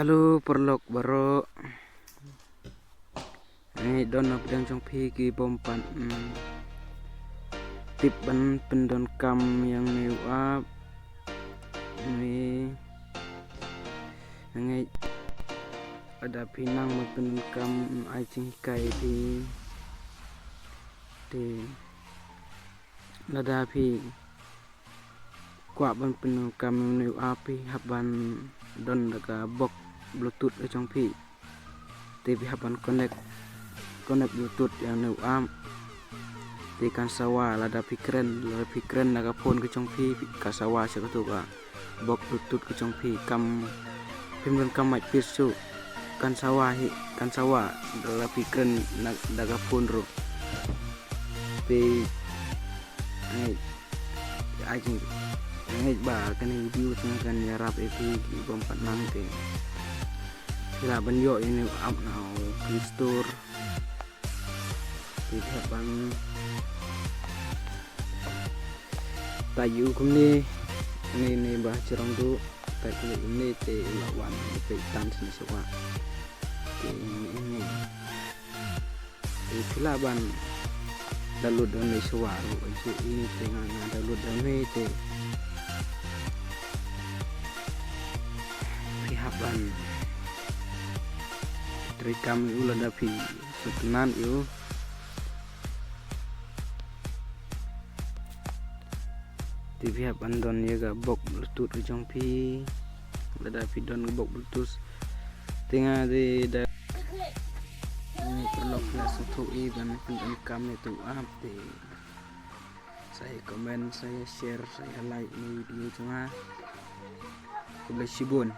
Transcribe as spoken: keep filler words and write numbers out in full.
Hello paralok baroh. Nga don na pdeng jong phi ki bym pat, mm, tip ban pyndonkam ïa une u app. Ni nga lada phi nang ban pyndonkam, mm, ai jinghikai phi. Te lada phi kwah ban pyndonkam ïa une u app, phi hap ban don da ka box Bluetooth ka jong phi. Te phi hap ban connect, connect Bluetooth ïa une u app. Te kan sawa lada phi kren, lada phi kren da ka phone ka jong phi, phi ka sawa sha katu ka box Bluetooth ka jong phi. Kam phim donkam mike phi shuh, kan sawa hi, kan sawa lada phi kren na, da ka phone ruh. Te ai, ai jing, ai ba kane video te kan ïarap ïa phi ki bym pat nang. Te phi lah ban ïoh ïa une u app na u Play Store. Te phi hap ban type ïa u kumne, ne ne ba jrong duh, type ïa u kumne te u la wan, te tan sini sawa. Te ne ne. Te phi lah ban download da une sawa ruh, ïa te nga, nga download da une te phi hap ban treikam ïa u lada phi sngewtynnat ïa u. Te phi hap ban don ïa ka box Bluetooth ka jong phi. Lada phi don ka box Bluetooth, te nga te da, ni paralok la sngewthuh i ban pyndonkam ïa tu app te sa ïa comment, sa ïa share, sa ïa like ïa une u video jong nga. Khublei shibun.